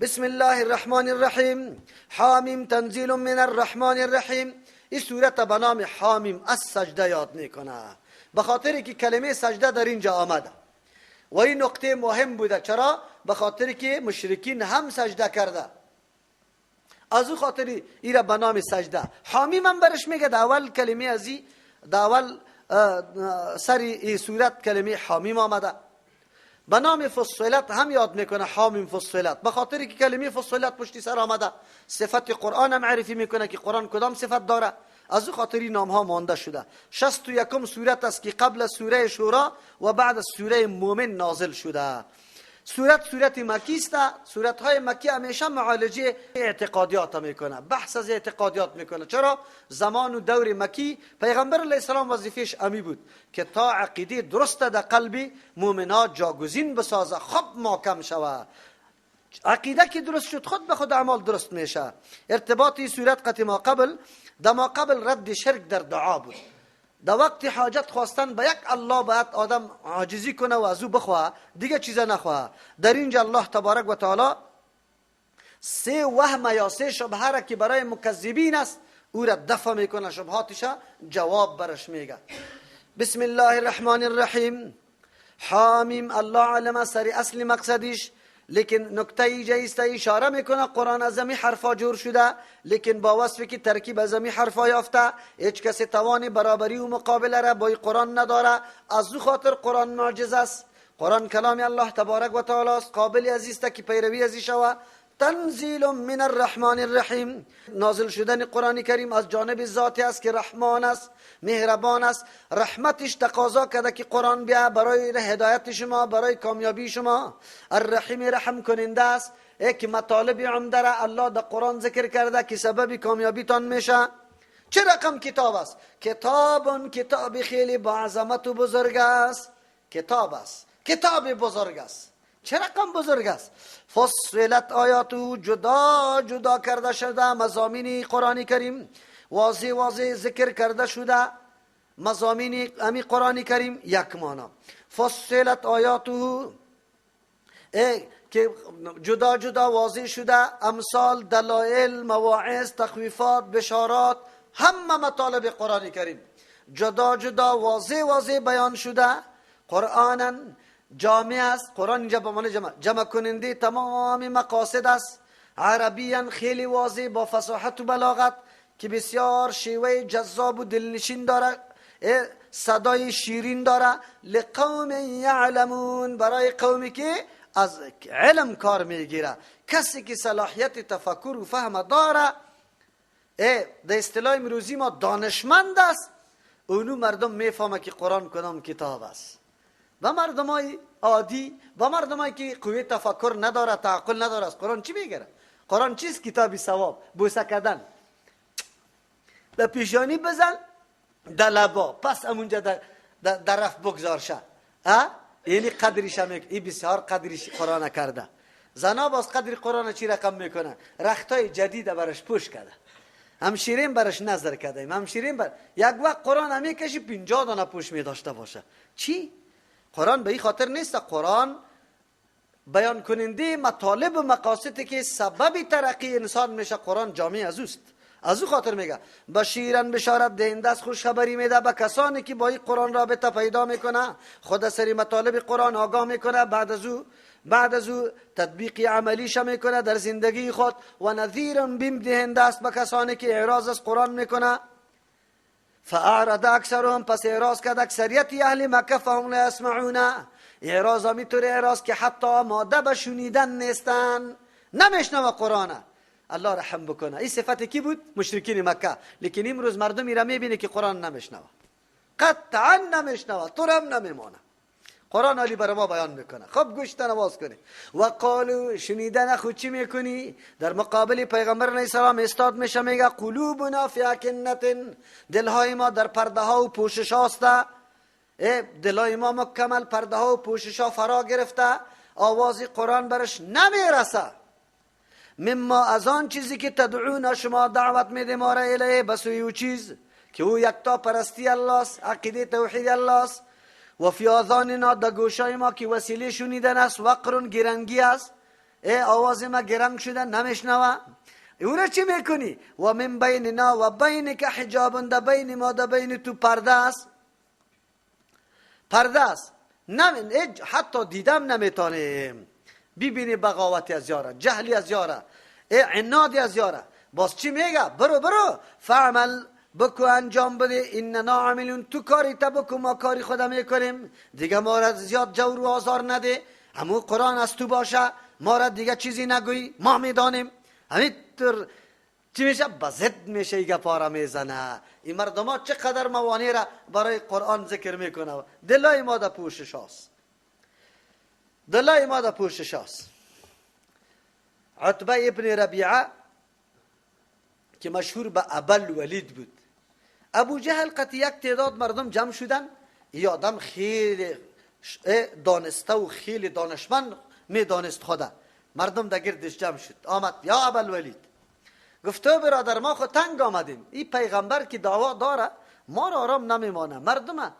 بسم الله الرحمن الرحیم. حامیم تنزیل من الرحمن الرحیم. این سورت به نام حامیم از سجده یاد میکنه، به خاطر که کلمه سجده در اینجا آمده و این نقطه مهم بوده. چرا؟ به خاطر که مشرکین هم سجده کرده، از او خاطر ایره به نام سجده. حامیم هم برش میگه در اول کلمه ازی، در اول سر ای سورت کلمه حامیم آمده. به نام فصلت هم یاد میکنه، حامیم فصلت، به خاطر که کلمه فصلت پشتی سر آمده. صفت قرآن هم معرفی میکنه که قرآن کدام صفت داره، از او خاطری نام ها مانده شده. 61 سورت است که قبل از سوره شورا و بعد از سوره مومن نازل شده. سورت سورت مکی است. سورت های مکی همیشه معالجه اعتقادیات میکنه، بحث از اعتقادیات میکنه. چرا؟ زمان و دور مکی پیغمبر علیه السلام وظیفهش امی بود که تا عقیده درست در قلب مؤمنات جاگزین بسازه، خب محکم شوه. عقیده که درست شد خود به خود اعمال درست میشه. ارتباط سورت قطع ما قبل، در ما قبل رد شرک در دعا بود. در وقت حاجت خواستن به یک الله باید آدم عاجزی کنه و از او بخواه، دیگه چیزا نخواه. در اینجا الله تبارک و تعالی سه وهم یا سه شبهه را که برای مکذبین است او را دفع میکنه، شبهاتش جواب برش میگه. بسم الله الرحمن الرحیم. حامیم. الله علم سر اصل مقصدش، لیکن نکته ایجا است اشاره میکنه قرآن از همی حرفا جور شده، لیکن با وصفی که ترکیب از همی حرفا یافته، هیچ کسی توان برابری و مقابله را با قرآن نداره. از او خاطر قرآن معجز است. قرآن کلام الله تبارک و تعالی است، قابل از است که پیروی از شوه. تنزیل من الرحمن الرحیم. نازل شدن قرآن کریم از جانب ذاتی است که رحمان است، مهربان است. رحمتش تقاضا کرده که قرآن بیا برای هدایت شما، برای کامیابی شما. الرحیم رحم کننده است، یک مطالب عمده را الله در قرآن ذکر کرده که سبب کامیابیتان میشه. چه رقم کتاب است؟ کتاب کتاب خیلی با عظمت و بزرگ است. کتاب است، کتاب بزرگ است. چه رقم بزرگ است؟ فصلت آیاتو، جدا جدا کرده شده مضامین قرآن کریم، واضح واضح ذکر کرده شده مضامین امی قرآن کریم. یک معنا فصلت آیاتو که جدا جدا واضح شده، امثال، دلائل، مواعظ، تخویفات، بشارات، همه مطالب قرآن کریم جدا جدا واضح واضح بیان شده. قرآنا جامع است. قرآن اینجا به معنی جمع، جمع کننده تمام مقاصد است. عربیا خیلی واضح با فصاحت و بلاغت که بسیار شیوه جذاب و دلنشین داره، صدای شیرین داره. لقوم یعلمون، برای قومی که از علم کار میگیره، کسی که صلاحیت تفکر و فهم داره، در اصطلاح امروزی ما دانشمند است، اونو مردم میفهمه که قرآن کدام کتاب است. و مردمای عادی و مردمایی که قوه تفکر نداره، تعقل نداره، از قرآن چی میگیره؟ قرآن چیست؟ کتابی ثواب، بوسه کردن در پیشانی بزن در لبا، پس همونجا در رفت بگذار شه. یعنی قدرش هم این بسیار قدرش قرآن کرده. زنا باز قدر قرآن چی رقم میکنه؟ رختای جدید برش پوش کرده، همشیرین برش نظر کرده، همشیرین بر یک وقت قرآن همی کشی 50 دانه پوش می داشته باشه. چی؟ قرآن به این خاطر نیست. قرآن بیان کننده مطالب و مقاصدی که سبب ترقی انسان میشه، قرآن جامع از اوست. از او خاطر میگه بشیرن، بشارت دهنده است، خوش خبری میده به کسانی که با این قرآن رابطه پیدا میکنه، خود سری مطالب قرآن آگاه میکنه، بعد از او تطبیق عملیش میکنه در زندگی خود. و نذیرن، بیم دهنده است به کسانی که اعراض از قرآن میکنه. فاعرض اکثرهم، پس اعراض کرد اکثریت اهل مکه، فهم لا یسمعون. اعراض همیطور اعراض که حتی آماده به شنیدن نیستن، نمیشنوه قرآن. الله رحم بکنه. این صفت کی بود؟ مشرکین مکه. لیکن امروز مردم را میبینه که قرآن نمیشنوه، قطعا نمیشنوه، تو هم نمیمانه. قرآن علی برای ما بیان میکنه. خب گوش نواز کنی. و قالو، شنیدن خود چی میکنی؟ در مقابل پیغمبر علیه السلام استاد میشه، میگه قلوبنا فی اکنة، دلهای ما در پرده ها و پوشش هاست. دلهای ما مکمل پرده ها و پوشش ها فرا گرفته، آواز قرآن برش نمیرسه. مما، از آن چیزی که تدعون، شما دعوت میده ما را، الیه، به سوی او چیز که او یکتا پرستی الله است، عقیده توحید الله است. و فی آذاننا، در گوشای ما که وسیله شنیدن است، وقر، گرنگی است. ای آواز ما گرنگ شده نمیشنوه. او را چی میکنی؟ و من بیننا و بینک حجاب، ده بین ما ده بین تو پرده است، پرده است، حتی دیدم نمیتونیم. ببینی بغاوتی از یاره، جهلی از یاره، عنادی از یاره. باز چی میگه؟ برو برو فعمل بکو، انجام بده، اننا عاملون، تو کاری تا بکو، ما کاری خودم میکنیم، دیگه ما را زیاد جور و آزار نده، همون قرآن از تو باشه، ما را دیگه چیزی نگویی، ما میدانیم. همینطور چی میشه؟ بزد میشه، ای گپا را میزنه. این مردم ها چقدر موانع را برای قرآن ذکر میکنه. دلای ما در پوشش هاست، دلای ما در پوشش هاست. عتبه ابن ربیعه که مشهور به ابل ولید بود، ابو جهل قطعی یک تعداد مردم جمع شدن. ای آدم خیلی دانسته و خیلی دانشمند میدانست خدا. مردم در گردش جمع شد، آمد یا ابل ولید، گفت تو برادر ما خود تنگ آمدیم، این پیغمبر که دعوا داره ما را آرام نمیمانه، مردم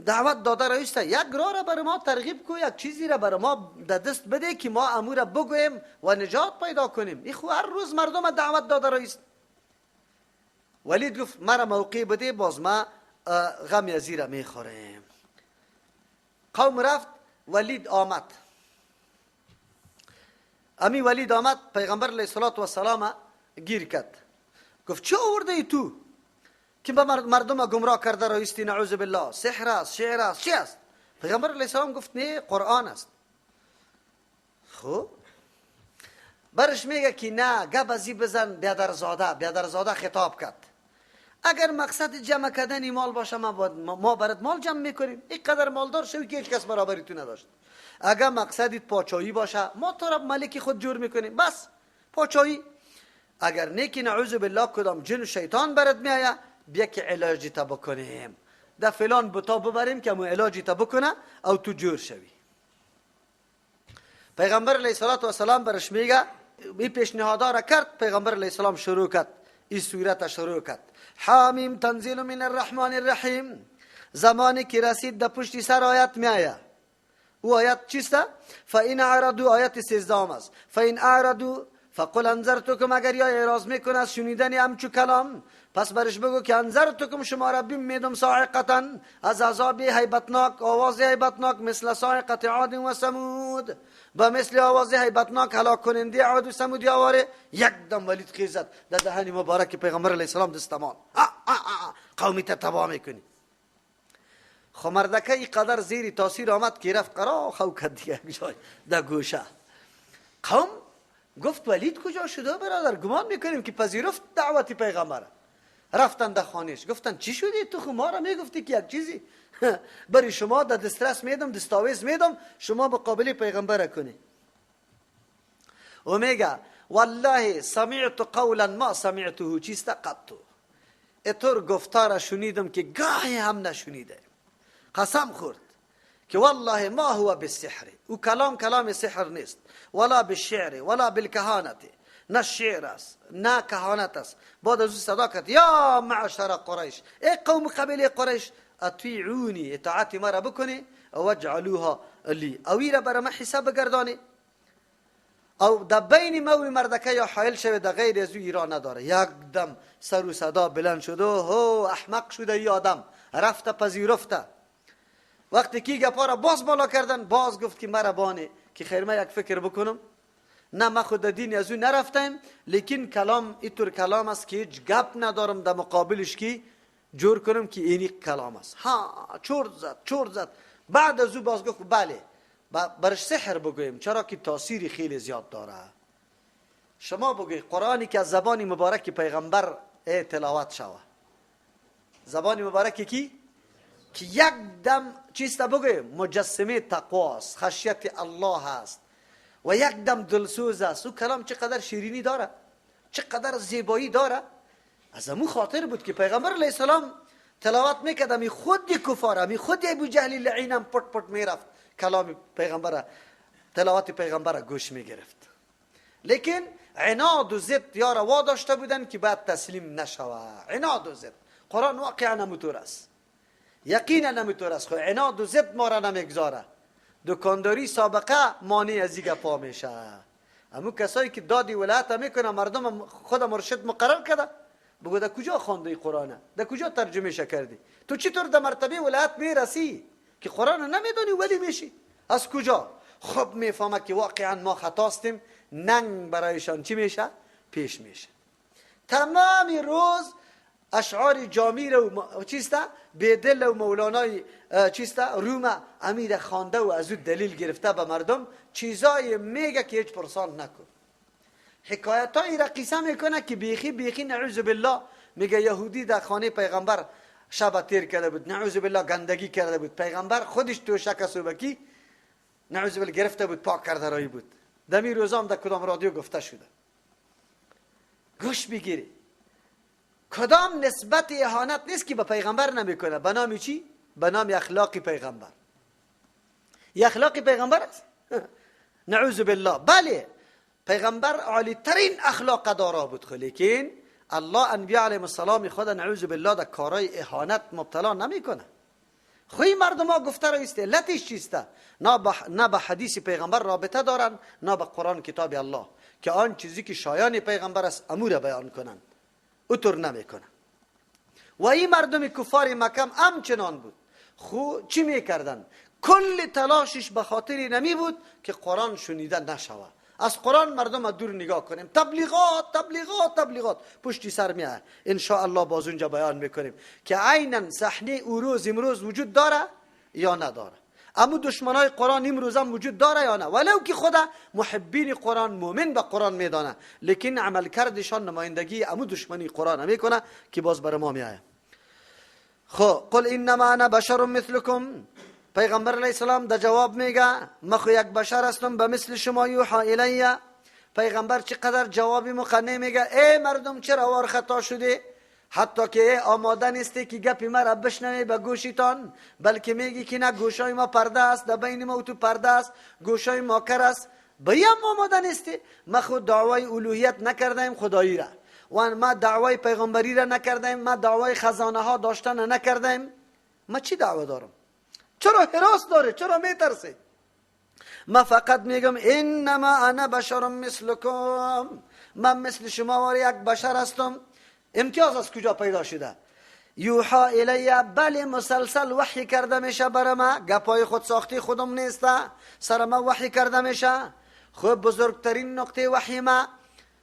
دعوت داده رایسته، یک راه را بر ما ترغیب کو، یک چیزی را بر ما در دست بده که ما امور را بگوییم و نجات پیدا کنیم. این خو هر روز مردم دعوت داده رایست. ولید گفت مرا موقع بده، باز ما غم ازی را میخوریم. قوم رفت، ولید آمد. امی ولید آمد، پیغمبر علیه الصلاة والسلام گیر کرد، گفت چه آورده ای تو که به مردم گمراه کرده رایستی؟ نعوذ بالله، سحر است، شعر است، چی است؟ پیغمبر علیه السلام گفت نه، قرآن است. خب برش میگه که نه، گپ ازی بزن، بیادرزاده، بیادرزاده خطاب کرد. اگر مقصد جمع کردن مال باشه، ما برات مال جمع میکنیم، اینقدر مالدار شوی که هیچ کس برابری تو نداشت. اگر مقصدت پاچایی باشه، ما تو را ملک خود جور میکنیم، بس پاچایی. اگر نه که نعوذ بالله کدام جن و شیطان برات میآید، بیا که علاجی تا بکنیم، ده فلان بتا ببریم که مو علاجی تا بکنه او تو جور شوی. پیغمبر علیه الصلاة والسلام برش میگه، این پیشنهادا را کرد. پیغمبر علیه السلام شروع کرد، این سورت شروع کرد، حامیم تنزیل من الرحمن الرحیم. زمانی که رسید در پشت سر آیت میآید. او آیت چیست؟ فإن اعرضوا، آیت 13 است. فإن اعرضوا فقل انذرتکم، اگر یا اعراض میکنه از شنیدن همچو کلام، پس برش بگو که انذرتکم، شما را بیم میدم صاعقة، از عذاب هیبتناک، آواز هیبتناک، مثل صاعقة عاد و ثمود، با مثل آواز هیبتناک هلاک کننده عاد و ثمود. آواره یک دم ولید خیزد در دهن مبارک پیغمبر علیه السلام دستمان، قومی تباه میکنی. خو مردکه اینقدر زیر تاثیر آمد که رفت قرا خو کرد دیگه جای در گوشه. قوم گفت ولید کجا شده برادر؟ گمان میکنیم که پذیرفت دعوت پیغمبر. رفتن در خانهش، گفتن چی شدی تو؟ خو ما را میگفتی که یک چیزی برای شما در دسترس میدم، دستاویز میدم، شما به قابل پیغمبر کنی. و میگه والله سمعت قولا ما سمعته چیست قط، اتور گفتار شنیدم که گاهی هم نشنیده. قسم خورد که والله ما هو بالسحر، او کلام کلام سحر نیست، ولا بالشعر ولا بالکهانت، نه شعر است نه کهانت است. بعد از او صدا کرد یا معشر قریش، ای قوم قبیله قریش، اطیعونی، اطاعت مرا بکنی، واجعلوها لی، او را برای من حساب بگردانی، او در بین ما و مردکه یا حایل شوه، در غیر از او ایران نداره. یک دم سر و صدا بلند شد، هو احمق شده ای آدم، رفته پذیرفته. وقتی که گپا را باز بالا کردن، باز گفت که مرا بانه که خیر ما یک فکر بکنم، نه ما خود دین از او نرفتم، لیکن کلام اینطور کلام است که هیچ گپ ندارم در مقابلش که جور کنم که اینی کلام است. ها چور زد چور زد. بعد از او باز گفت بله برش سحر بگویم، چرا که تاثیر خیلی زیاد داره. شما بگوی قرآنی که از زبان مبارک پیغمبر تلاوت شوه، زبان مبارک کی که یک دم چیست بگوی مجسمه تقواست، خشیت الله است و یک دم دلسوز است. او کلام چقدر شیرینی داره، چقدر زیبایی داره. از امو خاطر بود که پیغمبر علیه السلام تلاوت میکرد، امی خود کفار، امی خود ابو جهل لعینم پت پت میرفت کلام پیغمبر، تلاوت پیغمبر گوش میگرفت. لیکن عناد و ضد یارا واداشته بودن که بعد تسلیم نشوه. عناد و ضد، قرآن واقعا نموتور است، یقینا نموتور است. خو عناد و ضد ما را نمیگذاره. دکانداری سابقه مانع از این گپا میشه. امو کسایی که دادی ولایت میکنه مردم خود مرشد مقرر کرده، بگو در کجا خوانده قرآنه؟ در کجا ترجمه کردی؟ تو چطور در مرتبه ولایت میرسی که قرآن نمیدونی ولی میشی؟ از کجا؟ خب میفهمه که واقعا ما خطاستیم، ننگ برایشان چی میشه؟ پیش میشه. تمام روز اشعار جامی رو چیسته؟ بیدل و مولانای چیسته؟ روم امیر خوانده و از او دلیل گرفته به مردم چیزای میگه که هیچ پرسان نکن. حکایتایی را قصه میکنه که بیخی بیخی نعوذ بالله. میگه یهودی در خانه پیغمبر شب تیر کرده بود، نعوذ بالله گندگی کرده بود، پیغمبر خودش توشک سوبکی نعوذ بالله گرفته بود، پاک کرده رایی بود. دمی روزام در کدام رادیو گفته شده. گوش بگیری کدام نسبت اهانت نیست که به پیغمبر نمیکنه. به نام چی؟ به نام اخلاق پیغمبر. یه اخلاق پیغمبر است؟ نعوذ بالله. بله پیغمبر عالی ترین اخلاق دارا بود، لیکن الله انبیاء علیهم السلام خود نعوذ بالله در کارای اهانت مبتلا نمیکنه. خوی مردم ها گفته رایسته علتش چیسته؟ نه به حدیث پیغمبر رابطه دارن، نه به قرآن کتاب الله که آن چیزی که شایان پیغمبر است امور بیان کنند، اوتر نمیکنه. و این مردم کفار مکه همچنان بود. خو چی میکردن؟ کل تلاشش به خاطر نمی بود که قرآن شنیده نشوه. از قرآن مردم دور نگاه کنیم. تبلیغات تبلیغات تبلیغات پشتی سر میاد. ان شاء الله باز اونجا بیان میکنیم که عینا صحنه او روز امروز وجود داره یا نداره. اما دشمنای قرآن امروز هم وجود داره یا نه؟ ولو که خدا محبین قرآن مؤمن به قرآن میدانه، لیکن عمل کردشان نمایندگی امو دشمنی قرآن میکنه که باز بر ما میآید. خب قل انما انا بشر مثلکم. پیغمبر علیه السلام در جواب میگه من خو یک بشر هستم به مثل شما، یوحا الی. پیغمبر چقدر جواب مقنع میگه، ای مردم چرا وار خطا شده حتی که آماده نیستی که گپی مرا بشنوی به گوشیتان، بلکه میگی که نه گوشای ما پرده است، در بین ما و تو پرده است، گوشای ما کر است، به هم آماده نیستی. ما خود دعوای الوهیت نکردیم خدایی را، و ما دعوای پیغمبری را نکردیم، ما دعوای خزانه ها داشتن نکردیم. ما چی دعوا دارم؟ چرا هراس داره؟ چرا میترسه؟ ما فقط میگم انما انا بشر مثلکم، من مثل شما واری یک بشر هستم. امتیاز از کجا پیدا شده؟ یوحا الی، بله مسلسل وحی کرده میشه بر ما، گپای خود ساختی خودم نیسته، سر ما وحی کرده میشه. خب بزرگترین نقطه وحی ما،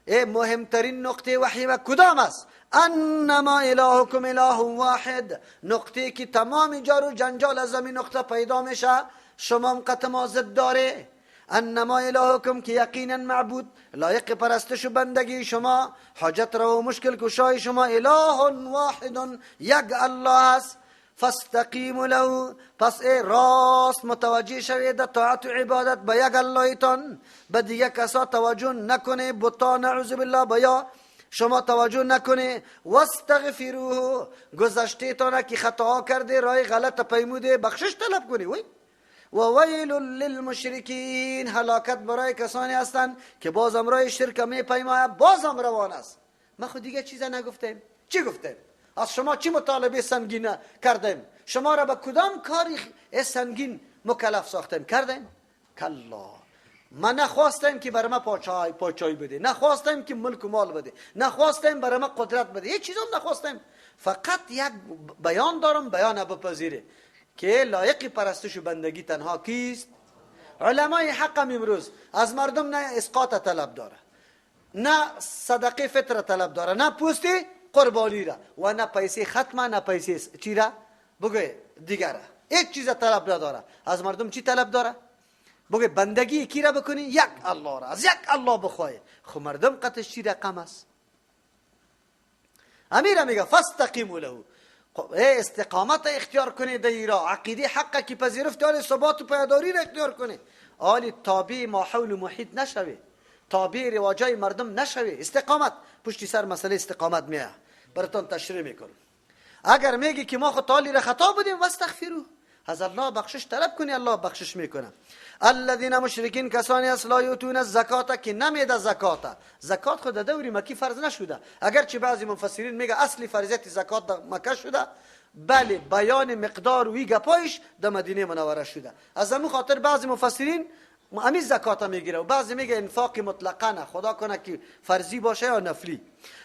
مهمترین نقطه وحی ما کدام است؟ انما الهکم اله واحد. نقطه که تمام جار و جنجال از این نقطه پیدا میشه، شما هم قطع ما ضد داره. انما الهکم که یقینا معبود لایق پرستش و بندگی شما، حاجت را و مشکل کشای شما، اله واحد، یک الله است. فاستقیموا له، پس ای راست متوجه شوید در طاعت و عبادت به یک اللهتان، به دیگه کسا توجه نکنه، بتا نعوذ بالله به یا شما توجه نکنه. واستغفروه، گذشته تانه که خطا کرده، رای غلط پیموده، بخشش طلب کنی. وی و ویل للمشرکین، هلاکت برای کسانی هستند که بازم رای شرک می پیماید، بازم روان است. ما خود دیگه چیزا نگفتیم. چی گفتیم؟ از شما چی مطالبه سنگین کردیم؟ شما را به کدام کاری سنگین مکلف ساختیم؟ کردیم؟ کلا. ما نخواستیم که بر ما پاچای بده، نخواستیم که ملک و مال بده، نخواستیم بر ما قدرت بده، هیچ چیزم نخواستیم. فقط یک بیان دارم، بیان بپذیره که لایق پرستش و بندگی تنها کیست؟ علمای حقم امروز از مردم نه اسقاط طلب داره، نه صدقه فطر طلب داره، نه پوست قربانی را، و نه پیسه ختمه، نه پیسه چی را بگه دیگره، هیچ چیز طلب نداره. از مردم چی طلب داره؟ بگه بندگی کی را بکنی؟ یک الله را، از یک الله بخواه. خب مردم قطش چی رقم است؟ امیر میگه فاستقیموا له، استقامت اختیار کنه دیرا، عقیده حق که پذیرفت، آل ثبات و پایداری را اختیار کنه، آل تابع ما حول محیط نشوه، تابع رواجای مردم نشوه. استقامت پشتی سر مسئله استقامت میه، براتون تشریح میکنم. اگر میگی که ما خود تالی را خطا بودیم، واستغفروا، از الله بخشش طلب کنی، الله بخشش میکنه. الذين مشرکین کسانی است لا یؤتون الزکات که نمیده زکات. زکات خود دوری مکی فرض نشده، اگرچه بعضی مفسرین میگه اصل فرضیت زکات در مکه شده، بله بیان مقدار وی گپایش در مدینه منوره شده. از همون خاطر بعضی مفسرین امی زکات میگیره و بعضی میگه انفاق مطلقا نه، خدا کنه که فرضی باشه یا نفلی.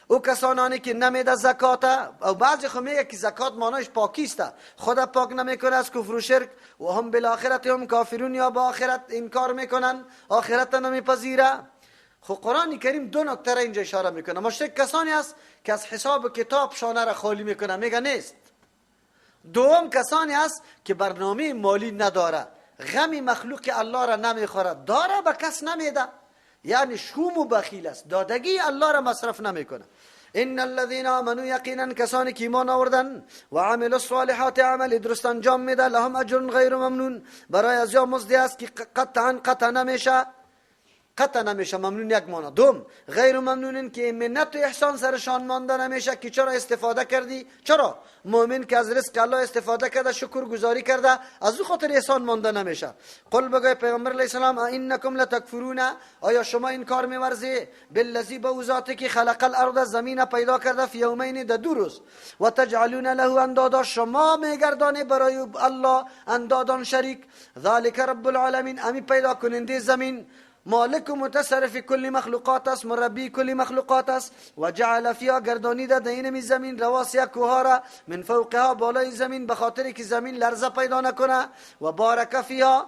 او کسانانی که نمیده زکات، او بعضی خو میگه که زکات معنیش پاکیسته، خدا پاک نمیکنه از کفر و شرک، و هم بالآخرت هم کافرون، یا با آخرت انکار میکنن، آخرت نمیپذیره. خو قرآن کریم دو نکته را اینجا اشاره میکنه. مشرک کسانی است که از حساب کتاب شانه را خالی میکنه، میگه نیست. دوم کسانی است که برنامه مالی نداره، غم مخلوق الله را نمیخوره، داره به کس نمیده، یعنی شوم و بخیل است، دادگی الله را مصرف نمیکنه. ان الذين آمنوا یقینا کسانی که ایمان آوردن و عملوا الصالحات عمل درست انجام میده، لهم اجر غیر ممنون، برای از یا مزدی است که قطعا قطع نمیشه، قطع نمیشه، ممنون یک معنی. دوم غیر ممنونین که منت و احسان سرشان مانده نمیشه که چرا استفاده کردی، چرا مؤمن که از رزق الله استفاده کرده شکر گزاری کرده، از او خاطر احسان مانده نمیشه. قل بگوی پیغمبر علیه السلام انکم لتکفرون، آیا شما این کار میورزی بالذی به او ذاتی که خلق الارض زمین پیدا کرده فی یومین در دو روز، و تجعلون له اندادا، شما میگردانه برای الله اندادان شریک، ذلک رب العالمین، امی پیدا کننده زمین، مالک و متصرف کل مخلوقات است، مربی کل مخلوقات است. و جعل فیها گردانیده در این زمین رواسی کوها را من فوقها بالای زمین، به خاطر که زمین لرزه پیدا نکنه، و بارک فیها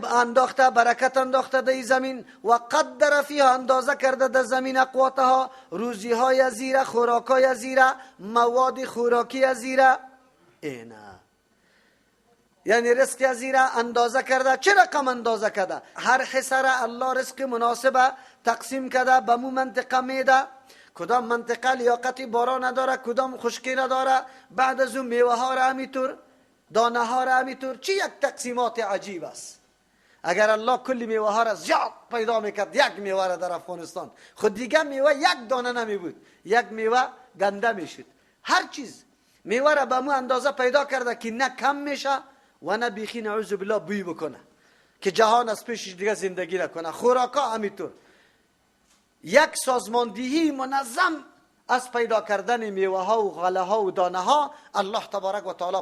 انداخته، برکت انداخته در زمین، و قدر فیها اندازه کرده در زمین اقواتها، روزی های زیره، خوراک های زیره، مواد خوراکی زیره، اینا یعنی رزق زیره اندازه کرده. چه رقم اندازه کرده؟ هر حصه را الله رزق مناسبه تقسیم کرده، به مو منطقه میده، کدام منطقه لیاقت باران نداره، کدام خشکی نداره، بعد از اون میوه ها را همیطور، دانه ها را همیطور. چی یک تقسیمات عجیب است. اگر الله کل میوه ها را زیاد پیدا میکرد، یک میوه را در افغانستان، خود دیگه میوه یک دانه نمی بود، یک میوه گنده میشد. هر چیز میوه را به مو اندازه پیدا کرده که نه کم میشه و نه بیخی نعوذ بالله بوی بکنه که جهان از پیشش دیگه زندگی نکنه. خوراکا همینطور یک سازماندهی منظم از پیدا کردن میوه ها و غله ها و دانه ها الله تبارک و تعالی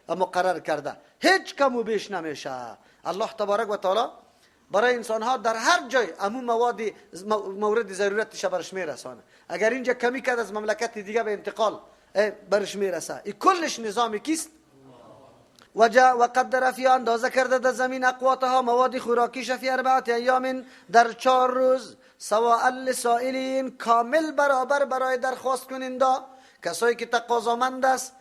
مقرر کرده، هیچ کم و بیش نمیشه. الله تبارک و تعالی برای انسان ها در هر جای امو مواد مورد ضرورتش برش میرسانه. اگر اینجا کمی کرد از مملکت دیگه به انتقال برش میرسه. این کلش نظامی کیست؟ و قدر فی اندازه کرده در زمین اقواتها مواد خوراکیش فی اربعة ایام در 4 روز، سواء للسائلین کامل برابر برای درخواست کننده، کسایی که تقاضامند است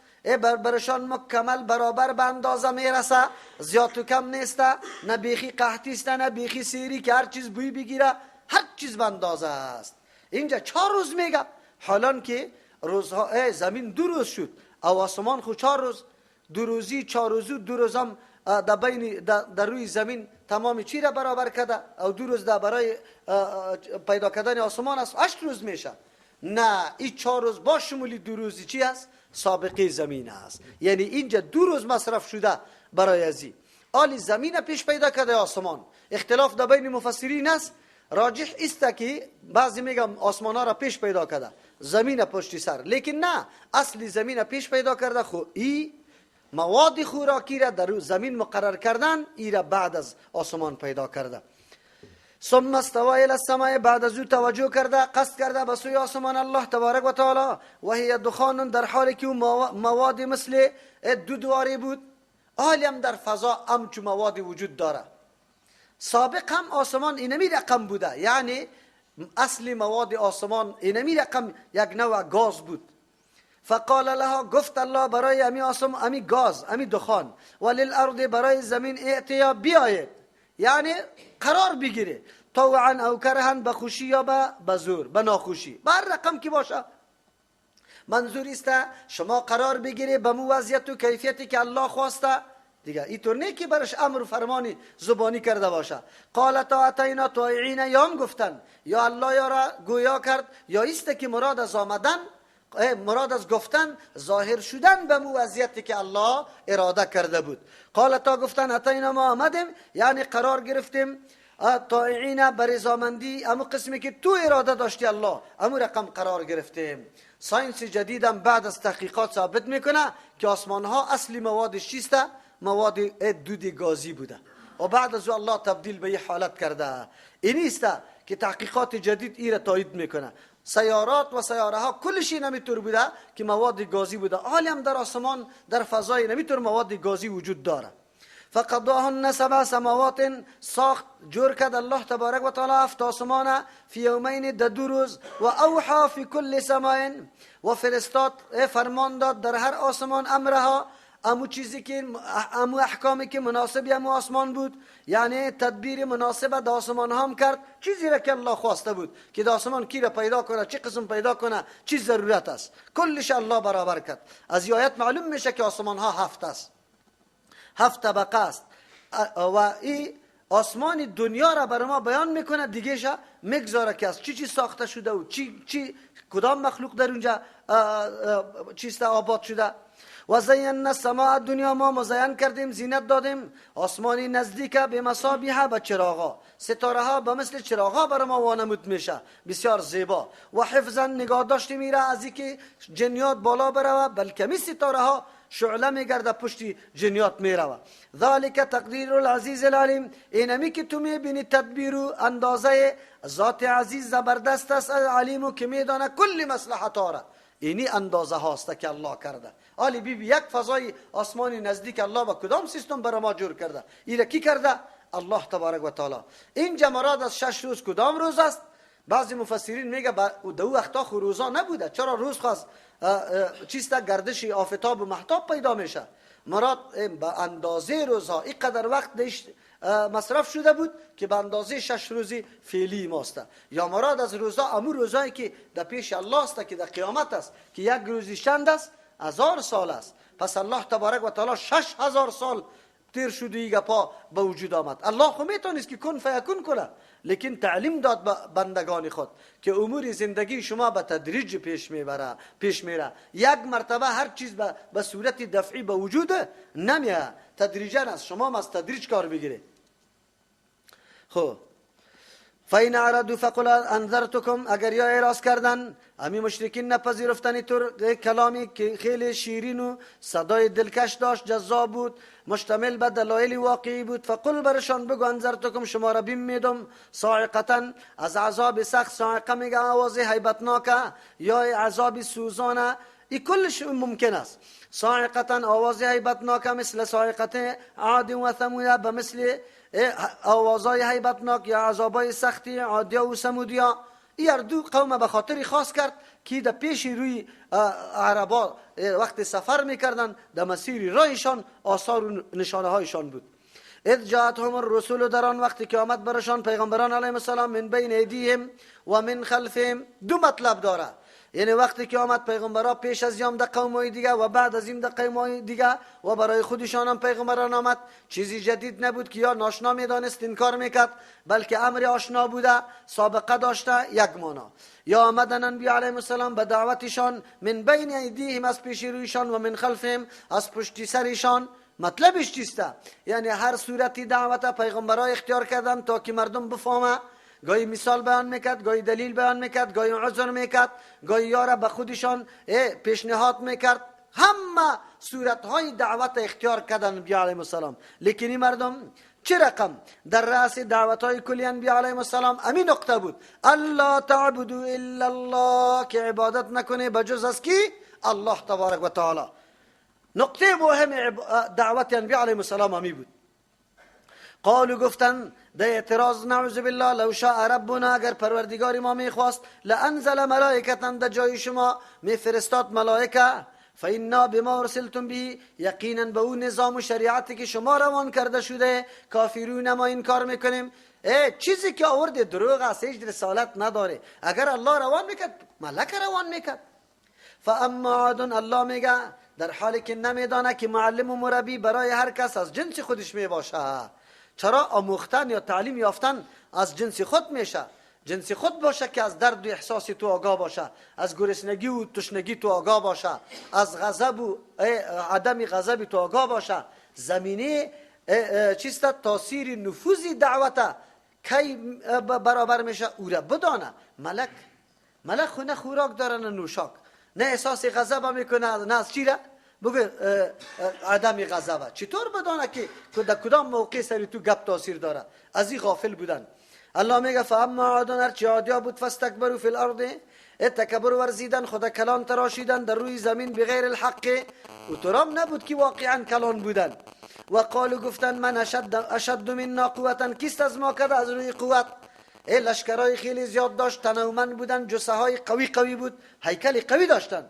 برشان مکمل برابر به اندازه میرسه، زیاد و کم نیسته، نه بیخی قحطی است نه بیخی سیری که هر چیز بوی بگیره، هر چیز به اندازه است. اینجا 4 روز میگه، حالان که روزها زمین 2 روز شد او آسمان خو 4 روز، 2 روزی 4 روزو 2 روز هم در بین در روی زمین تمام چی را برابر کرده، او 2 روز در برای پیدا کردن آسمان است، 8 روز میشه. نه این 4 روز با شمولی 2 روزی چی است؟ سابقه زمین است. یعنی اینجا 2 روز مصرف شده برای ازی آلی زمین پیش پیدا کرده آسمان. اختلاف در بین مفسرین است، راجح است که بعضی میگم آسمان ها را پیش پیدا کرده زمین پشتی سر، لیکن نه اصلی زمین پیش پیدا کرده، خو ای مواد خوراکی را در زمین مقرر کردن ای را بعد از آسمان پیدا کرده. ثم استوى الى السماء بعد از او توجه کرده قصد کرده به سوی آسمان الله تبارک و تعالی، و هی دخان در حالی که مواد مثل دودواری بود، حالی هم در فضا همچو مواد وجود داره. سابق هم آسمان اینمی رقم بوده، یعنی اصل مواد آسمان اینمی رقم یک نوع گاز بود. فقال لها گفت الله برای امی آسمان امی گاز امی دخان، وللارض برای زمین ائتیا بیاید، یعنی قرار بگیره، طوعا او کرها به خوشی یا به زور به ناخوشی، به هر رقم که باشه. منظور است شما قرار بگیره به مو وضعیت و کیفیتی که الله خواسته دیگه، اینطور نه که برش امر و فرمانی زبانی کرده باشه. قال تا اتینا طائعین یام گفتن یا الله یا را گویا کرد، یا است که مراد از آمدن مراد از گفتن ظاهر شدن به مو وضعیتی که الله اراده کرده بود. قال تا گفتن اتینا ما آمدیم، یعنی قرار گرفتیم، طائعین برزامندی، امو قسمی که تو اراده داشتی الله امو رقم قرار گرفتیم. science جدیدم بعد از تحقیقات ثابت میکنه که آسمان ها اصلی موادش چیست؟ مواد دود گازی بوده و بعد از الله تبدیل به یه حالت کرده. اینیست که تحقیقات جدید ایره تایید میکنه. سیارات و سیاره ها کلشی نمیتور بوده که مواد گازی بوده. حالی هم در آسمان در فضای نمیتور مواد گازی وجود داره. فقضاهن سبع سماوات، ساخت جور کرد الله تبارک و تعالی هفت آسمان فی یومین، در دو روز، و اوحا فی کل سماء، و فرستاد فرمان داد در هر آسمان امرها، امو چیزی که امو احکامی که مناسب امو آسمان بود، یعنی تدبیر مناسب در آسمان هم کرد، چیزی را که الله خواسته بود که در آسمان کی را پیدا کنه، چه قسم پیدا کنه، چی ضرورت است، کلش الله برابر کرد. از آیت معلوم میشه که آسمان ها هفت است، هفت طبقه است و این آسمان دنیا را بر ما بیان میکنه، دیگهش میگذاره که از چی چی ساخته شده و چی چی کدام مخلوق در اونجا چیست آباد شده. و زینا السماء الدنیا، ما مزین کردیم، زینت دادیم آسمانی نزدیک به مصابیح، به چراغا، ستاره ها به مثل چراغا بر ما وانمود میشه، بسیار زیبا. و حفظا نگاه داشتیم میره از اینکه جنیات بالا بروه، بلکه می ستاره ها شعله میگرده پشتی جنیات میروه. ذالک تقدیر العزیز العلیم، اینمی که تو میبینی تدبیر و اندازه ذات عزیز زبردست است، علیم که میدانه کل مصلحت ها. اینی اندازه هاست که الله کرده. آلی بی بی یک فضای آسمانی نزدیک الله با کدام سیستم برای ما جور کرده؟ ایره کی کرده؟ الله تبارک و تعالی. اینجا مراد از 6 روز کدام روز است؟ بعضی مفسرین میگه دو وقتا خو روزا نبوده، چرا روز خواست چیست گردش آفتاب و مهتاب پیدا میشه. مراد به اندازه روزها اینقدر وقت مصرف شده بود که به اندازه 6 روزی فعلی ماست. یا مراد از روزا امو روزایی که در پیش الله است که در قیامت است، که یک روزی چند است؟ 1000 سال است. پس الله تبارک و تعالی 6000 سال تیر شده ای گپا به وجود آمد. الله خو میتونست که کن فیکون کنه، لیکن تعلیم داد به بندگان خود که امور زندگی شما به تدریج پیش میبره، پیش میره. یک مرتبه هر چیز به صورت دفعی به وجود نمیاد، تدریجا است. شما از تدریج کار بگیرید. خب فین اعرضوا فقل انذرتکم، اگر یا اعراض کردن امی مشرکین نپذیرفتن طور کلامی که خیلی شیرین و صدای دلکش داشت، جذاب بود، مشتمل به دلایل واقعی بود، فقل برشان بگو انذرتکم، شما را بیم میدم، صاعقتا از عذاب سخت، صاعقه میگه آواز هیبتناکه یا عذاب سوزانه، ای کلش ممکن است. صاعقتا آواز هیبتناکه مثل صاعقه عاد و ثمود، به مثل آوازای هیبتناک یا عذابای سختی عادیا و ثمودیا. این دو قوم به خاطر خاص کرد که در پیش روی عربا وقت سفر میکردن در مسیر راهشان آثار و نشانه هایشان بود. اذ جاءتهم الرسول، در آن وقتی که آمد برشان پیغمبران علیهم السلام، من بین ایدیهم و من خلفهم، دو مطلب داره. یعنی وقتی که آمد پیغمبرا پیش از یام در قومای دیگه و بعد از این در قومای دیگه و برای خودشان هم پیغمبران آمد، چیزی جدید نبود که یا ناشنا میدانست انکار میکرد، بلکه امر آشنا بوده، سابقه داشته، یک مانا. یا آمدن انبیا علیهم السلام به دعوتشان، من بین ایدیهم از پیش رویشان و من خلفهم از پشتی سرشان. مطلبش چیست؟ یعنی هر صورتی دعوت پیغمبرا اختیار کردن تا که مردم بفهمه. گاهی مثال بیان میکرد، گاهی دلیل بیان میکرد، گاهی عذر میکرد، گاهی یاره به خودشان پیشنهاد میکرد. همه صورتهای دعوت اختیار کردن انبیا علیهم السلام. لیکن این مردم چه رقم در رأس دعوتهای کلی انبیا علیهم السلام امین نقطه بود، الله تعبدوا الا الله، که عبادت نکنه بجز از کی؟ الله تبارک و تعالی. نقطه مهم دعوت انبیا علیهم السلام امی بود. قالوا گفتن در اعتراض نعوذ بالله، لو شاء ربنا، اگر پروردگار ما میخواست، لانزل ملائکه، در جای شما میفرستاد ملائکه، فإنا بما ارسلتم به، یقینا به اون نظام و شریعتی که شما روان کرده شده کافرون، ما این کار میکنیم. چیزی که آورده دروغ است، هیچ رسالت نداره. اگر الله روان میکرد ملک روان میکرد. فاما عاد، الله میگه در حالی که نمیدانه که معلم و مربی برای هر کس از جنس خودش میباشه. چرا آموختن یا تعلیم یافتن از جنس خود میشه؟ جنس خود باشه که از درد و احساس تو آگاه باشه، از گرسنگی و تشنگی تو آگاه باشه، از غضب و عدم غضب تو آگاه باشه. زمینه چیست؟ تاثیر نفوذ دعوت کی برابر میشه او را بدانه. ملک خو نه خوراک داره نه نوشاک، نه احساس غضب میکنه نه از چی را بگو عدم غضب. چطور بدانه که در کدام موقع سری تو گپ تاثیر داره؟ از این غافل بودن. الله میگه فاما عاد، هرچی عادیا بود، فاستکبروا فی الارض، تکبر ورزیدن، خدا کلان تراشیدن در روی زمین بغیر الحق، و ترام نبود که واقعا کلان بودن. و قالوا گفتن من اشد منا قوتا، کیست از ما کده از روی قوت؟ لشکرای خیلی زیاد داشت، تنومند بودن، جسه های قوی قوی بود، هیکل قوی داشتن.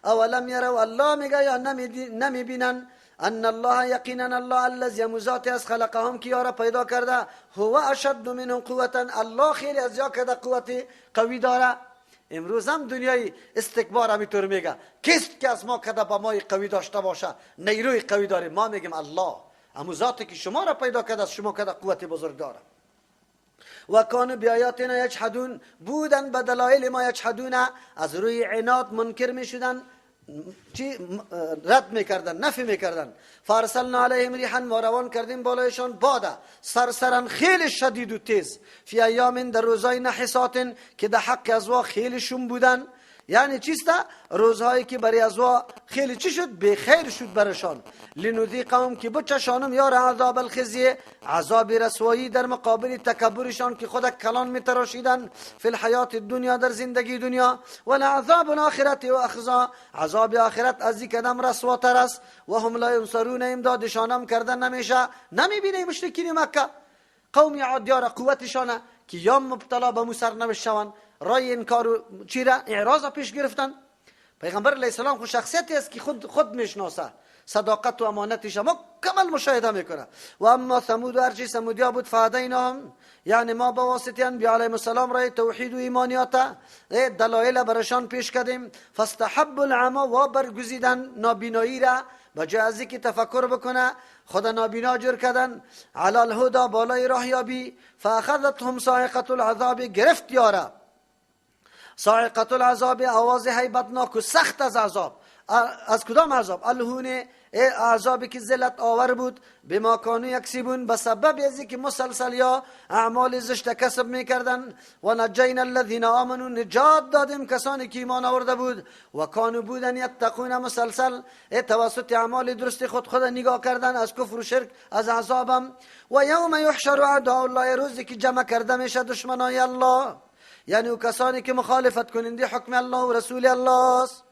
اولم یروا، الله میگه یا نمیبینن ان الله یقینا الله الذی مذات از خلقهم که یارا پیدا کرده، هو اشد منهم قوتا، الله خیلی از یا کده قوت قوی داره. امروز هم دنیای استکبار همینطور میگه کیست که از ما کده با مای قوی داشته باشه، نیروی قوی داره. ما میگیم الله، امو ذاتی که شما را پیدا کرده از شما کده قوت بزرگ داره. و کانوا بیااتنا یجحدون، بودن به دلایل ما یجحدون، از روی عناد منکر میشدن، چی رد میکردن، نفی میکردن. فارسلنا علیهم ریحا، ما روان کردیم بالایشان باده سرسرا خیلی شدید و تیز، فی ایام، در روزهای نحسات که در حق ازوا خیلی شوم بودن. یعنی چیست؟ روزهایی که برای ازوا خیلی چی شد؟ بخیر شد برشان. لنذیقهم، که بچشانم یار عذاب الخزی، عذاب رسوایی در مقابل تکبرشان که خود کلان میتراشیدن، فی الحیات الدنیا، در زندگی دنیا. ولعذاب الاخرت و اخزا، عذاب آخرت از این کدام رسواتر است. و هم لا ینصرون، امدادشانم کردن نمیشه. نمیبینه مشرکین مکه قوم عادیار قوتشانه که یا مبتلا به مو سرنوشت شوند، رای انکار چی را اعراض پیش گرفتن. پیغمبر علیه السلام خود شخصیتی است که خود میشناسه، صداقت و امانتش مکمل مشاهده میکنه. و اما ثمود، هرچی ثمودیا بود، فهدیناهم، یعنی ما به واسطه انبیا علیهم السلام رای توحید و ایمانیات دلایل برشان پیش کردیم. فاستحب العمى، و برگزیدن نابینایی را، بجای از اینکه تفکر بکنه خدا نابینا جور کردن. علی الهدی، بالای راهیابی. فاخذتهم صاعقه العذاب، گرفت یارا صاعقه العذاب، آواز هیبتناک و سخت از عذاب. از کدام عذاب؟ الهون، عذابی که ذلت آور بود. بما کانوا یکسبون، به سبب از اینکه مسلسل یا اعمال زشت کسب میکردن. و نجینا الذین آمنوا، نجات دادیم کسانی که ایمان آورده بود. و کانوا بودن یتقون، مسلسل توسط اعمال درست خود نگاه کردن از کفر و شرک از عذابم. و یوم یحشر اعداء الله، روزی که جمع کرده میشه دشمنای الله، یعنی او کسانی که مخالفت کننده حکم الله و رسول الله است.